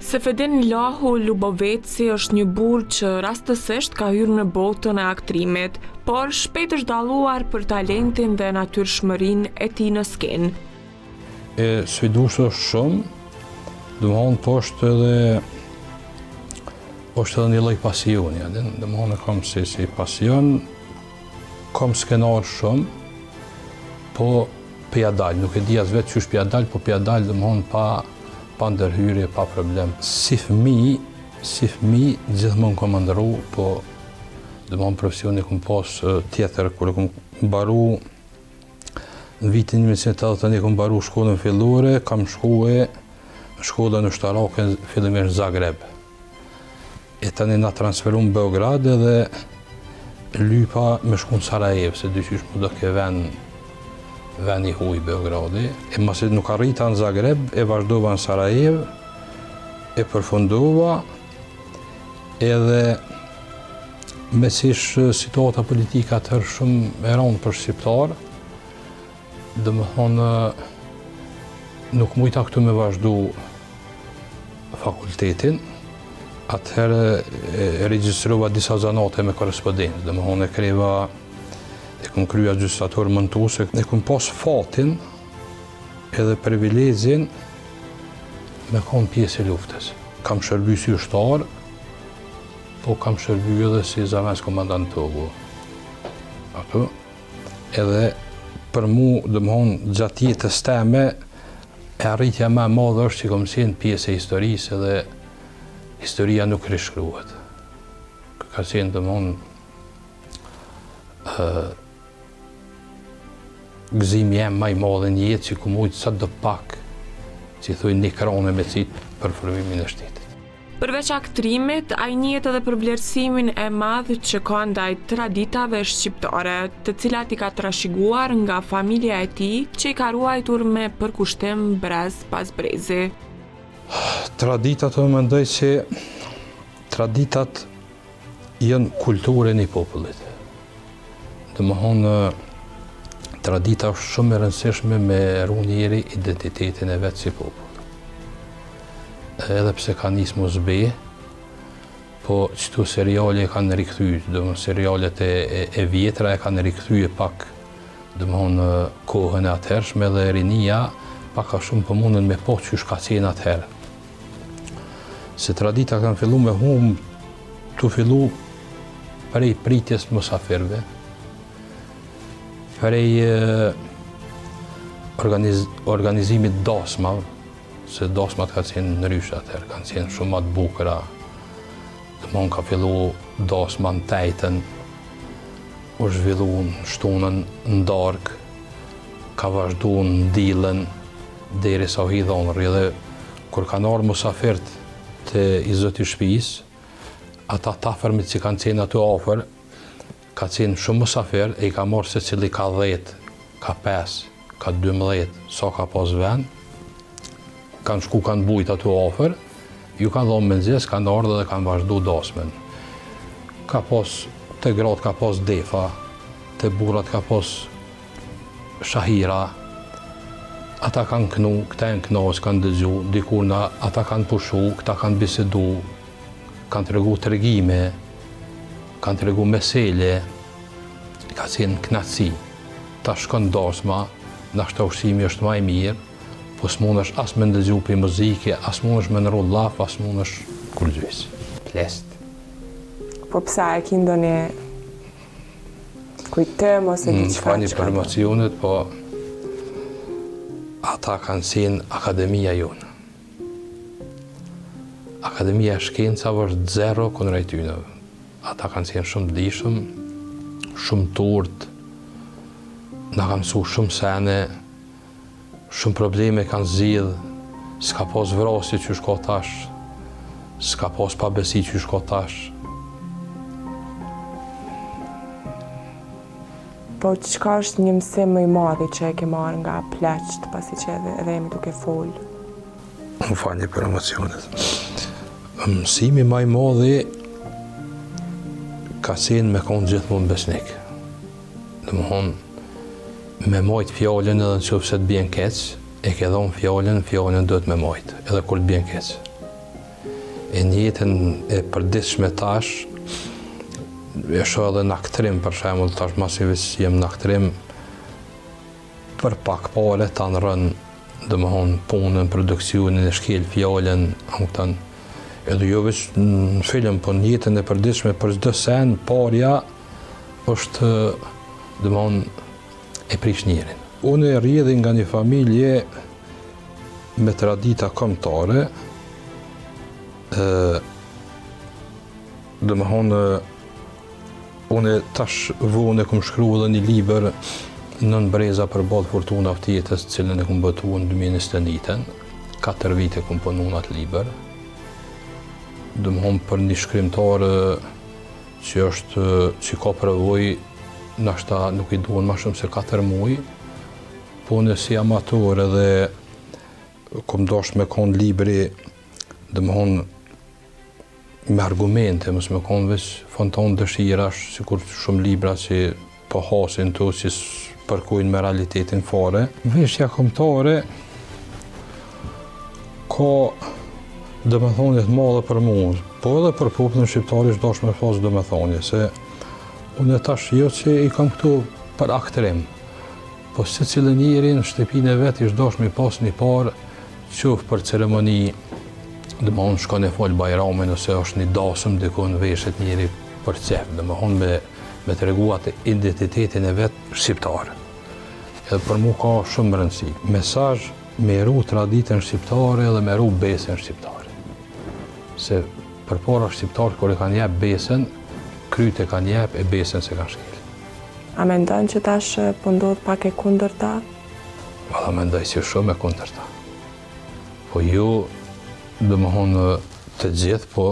Sefedin Lahu Luboveci është një burrë që rastësisht ka hyrë në botën e aktrimit, por shpejt është dalluar për talentin dhe natyrshmërinë e tij në skenë. E sfiduese është shumë, domethonë po është edhe është edhe një lloj pasioni, a din, domethonë e kam si, si pasion, kam skenar shumë, po po ja dal, nuk e di as vetë qysh po ja dal, po po ja dal, domethonë pa pa ndërhyrje, pa problem. Si fëmi, si fëmi gjithmonë kom ëndrru, po domethonë profesioni kom pas tjetër, kur e kom mbaru në vitin 1981 kom mbaru shkollën fillore, kam shkue në shkollën ushtarake fillimisht në Zagreb. E tani na transferu në Beograd edhe lypa me shku në Sarajevë, se diqysh m'u doke ven, ven i huj Beogradi. E masi nuk arrita në Zagreb, e vazhdova në Sarajevë, e përfundova, edhe meqë ish situata politike atëherë shumë e rëndë për shqiptarë, Domethonë, nuk mujta këtu me vazhdu fakultetin, atëherë e regjistrova disa zanate me korrespondencë, domethonë e kreva, e kom kry agjystator montues, e kom pas fatin edhe privilegjin me konë pjesë e luftës. Kam shërby si ushtar, po kam shërby edhe si zavendës komandant togu. Ato, Edhe për mu, domethonë, gjatë jetës teme, e arritja ma e madhe është që kom qenë pjesë e historisë edhe historia nuk rishkruhet. Ka qenë, domethonë, gëzimi jem ma i madh në jetë që kom mujtë sado pak, që i thujnë një krone me qitë për formimin e shtetit. Përveç aktrimit, ai njihet edhe për vlerësimin e madh që ka ndaj traditave shqiptare, të cilat i ka trashëguar nga familja e tij, që i ka ruajtur me përkushtim brez pas brezi. Traditat, unë mendoj se traditat janë kulturë e një popullit. Domethonë, tradita është shumë e rëndësishme me ru njeri identitetin e vet si popull. Edhe pse ka nisë m'u zbe, po qëto seriale e kanë rikthy, domethonë serialet e, e, e vjetra e kanë rikthy e pak, domethonë kohën e atëhershme dhe rinia pak a shumë po mundën me pa qysh ka qenë atëherë. Se tradita kanë fillu me hum, tu fillu prej pritjes musafirve, prej organiz, organizimit dasmave, se dasmat ka qenë ndryshe atëherë, kanë qenë shumë ma të bukura, domethonë ka fillu dasma në t'ejten, u zhvillu në shtunën në darkë, ka vazhdu në t'dilën, derisa u hi dhondrri dhe kur kanë ardhur musafirt te i zoti i shtëpisë, ata t'afërmit që kanë qenë aty afër, ka qenë shumë musafir e i ka marrë secili ka 10, ka 5, ka 12, sa ka pas vend, kanë shku kanë bujt aty afër, ju kanë dhonë mëngjes, kanë ardhë dhe kanë vazhdu dasmën. Ka pas, te gratë ka pas defa, te burrat ka pas shahira, ata kanë knu, këta janë knaq, kanë dëgju, dikur na ata kanë pushu, këta kanë bisedu, kanë tregu tregime, kanë tregu mesele, ka qenë knaqësi. Tash shkon dasma, nashta ushqimi është ma i mirë, po s'mundesh as me ndëgju prej muzike, as mundesh me ndrru llaf, as mundesh kurgjë. Pleqt. Po pse a e ki ndonjë Kujtim ose mm, diçka. Më falni për emocionet, po ata kanë qenë akademia jonë. Akademia e shkencave është zero kundra tyneve. Ata kanë qenë shumë të dijshëm, shumë t'urtë, na kanë mësu shumë sene, Shumë probleme kanë zgjidh, s'ka pas vrasje qysh ka tash, s'ka pas pabesi qysh ka tash. Po çka është një mësim më i madh që e ke marrë nga pleqtë, pasi që edhe, edhe jemi duke folë? Më falni për emocionet. Mësimi ma i madh ka qenë me konë gjithmonë besnik. Domethonë, me majtë fjalën edhe në qoftë se të bjen keq, e ke dhonë fjalën, fjalën duhet me majtë, edhe kur të bjen keq. E në jetën e përditshme tash, e shoh edhe në aktrim, për shembull, tash masi veç jem në aktrim, për pak pare ta ndrron, domethonë, punën, produksionin, e shkel fjalën, a më kupton, edhe jo veç në film, po në jetën e përditshme, për çdo sen, parja është, domethonë, e prish njerin. Unë rrjedhi nga një familje me tradita kombëtare, ë domethonë, unë tash vonë e kom shkru edhe një libër Nën breza përballë furtunave të jetës, të cilën e kom botu në 2021-ën, 4 vite kom punu në atë libër. Domethonë, për një shkrimtar që është që ka përvojë, nashta nuk i duhen ma shumë se 4 muaj, po unë si amator edhe kom dasht me konë libri, domethonë, me argumente, mos me konë veç fontonë dëshirash, sikur shumë libra që po hasin tu, që s'përkojnë me realitetin fare. Veshja kombëtare ka domethonie të madhe për mu, po edhe për popullin shqiptar ish dasht me pas domethonie, se unë tash jo që i kam këtu për aktrim, po secili njeri në shtëpinë e vet ish dasht me pas një parë, qoftë për ceremoni, domethonë shkon e fal bajramin ose është një dasëm dikun veshet njeri për qef, domethonë me, me tregu atë identitetin e vet shqiptar. Edhe për mu ka shumë rëndësi. Mesazh me ru traditën shqiptare dhe me ru besën shqiptare. Se përpara shqiptarët kur e kanë jep besën, kryt e kanë jep e besën s'e kanë shkel. A mendon që tash po ndodh pak e kundërta? Valla mendoj që shumë e kundërta. Po jo, domethonë të gjithë, po...